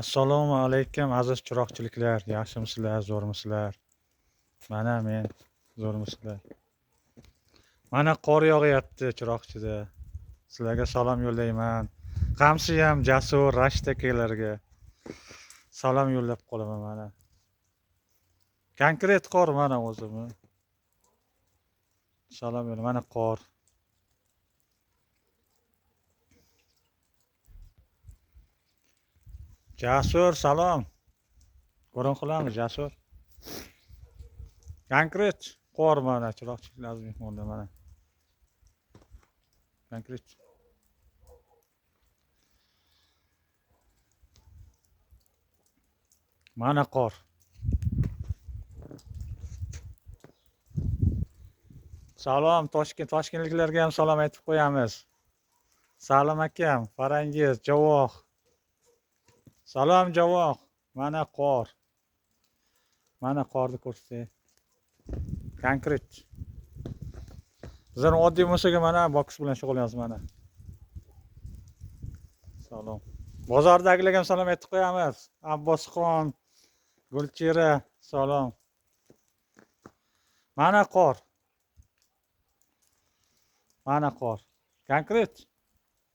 Assalomu alaykum aziz chiroqchiliklar, yaxshimisizlar, zo'rmisizlar? Mana men, zo'rmisizlar? Mana qor yog'yapti Chiroqchida. Sizlarga salom yo'llayman. Qamsiyam, Jasur, Rashid akalarga salom yo'llab qolaman mana. Konkret qor mana o'zimi. Salom yo'lla, mana qor. Jasur, salom. Ko'rin qilamiz, Jasur. Konkret qor mana Chiroqchilik aziz mehmonda mana. Konkret. Mana qor. Salom Toshkent, toshkentliklarga ham salom aytib qo'yamiz. Salim akam, Farangiz, Javoh. Salom Javoh. Mana qor. Mana qorni ko'rsatay. Konkret. Bizlar oddiy bo'lsak mana boks bilan shug'ullanamiz mana. Salom. Bozordagilarga ham salom aytib qo'yamiz. Abbosxon, Gulchira, salom. Mana qor. Mana qor. Konkret.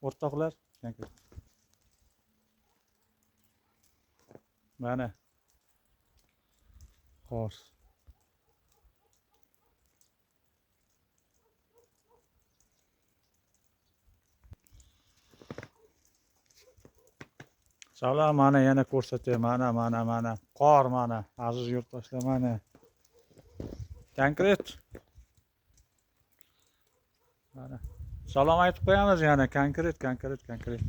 O'rtoqlar, konkret. Mana qor. Salom, mana yana ko'rsatay, mana, mana, mana. Qor mana, aziz yurtdoshlar, mana. Konkret. Mana. Salom aytib qo'yamiz yana, konkret, konkret, konkret.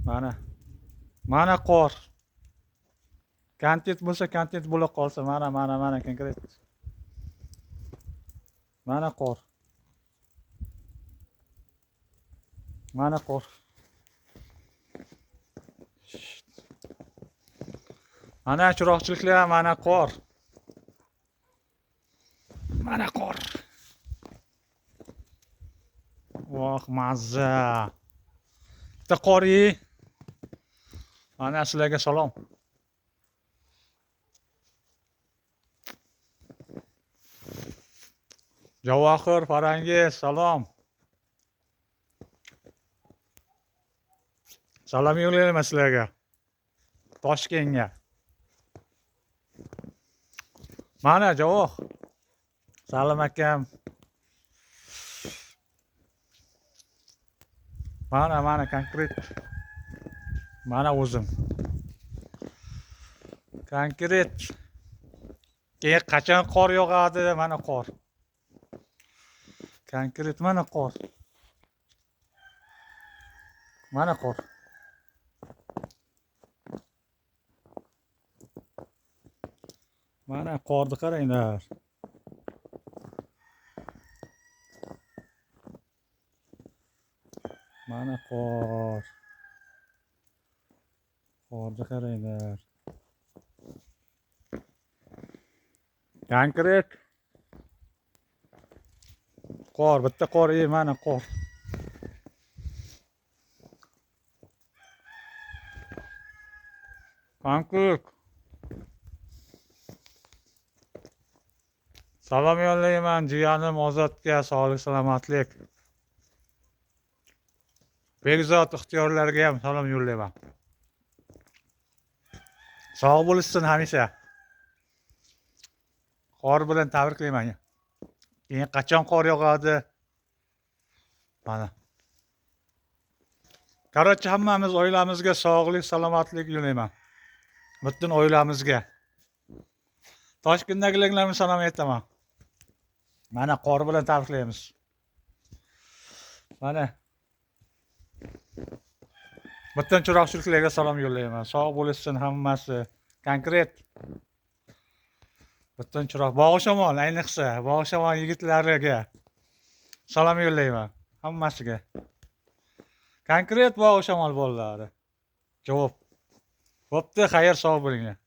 Mana. Mana qor. Kontent bo'lsa, kontent bo'la qolsa, mana, mana, mana konkret. Mana qor. Mana qor. Mana chiroqchiliklar, mana qor. Mana qor. Voh, mazza. Bitta qor ye. Mana sizlarga salom. Javohir, Farangiz, salom. Salom yo'llayman sizlarga. Toshkentga. Mana Javoh. Salim akam. Mana, mana konkret. Mana o'zim. Konkret. Keyin qachon qor yog'adi? Mana qor. Konkret mana qor. Mana qor. Mana qorni qaranglar. Mana qor. Qorni qaranglar. Konkret. Qor, bitta qor, mana qor. Konkret. Salom yo'llayman jiyanim Ozodga, sog'lik, salomatlik. Bekzod ixtiyorlarga ham salom yo'llayman. Sog' bo'lishsin hamisha. Qor bilan tabriklayman. Keyin qachon qor yog'adi? Mana. Qarochi hammamiz oilamizga sog'lik, salomatlik yo'llayman. Butun oilamizga. Toshkentdagilarga salom aytaman. Mana qor bilan tabriklaymiz. Mana. Butun chiroqchiliklarga salom yo'llayman. Sog' bo'lishsin hammasi. Konkret. Butun chiroq Bog'ishamol, ayniqsa Bog'ishamol yigitlariga salom yo'llayman hammasiga. Konkret Bog'ishamol bolalari. Javob. Bo'pti, xayr, sog' bo'linglar.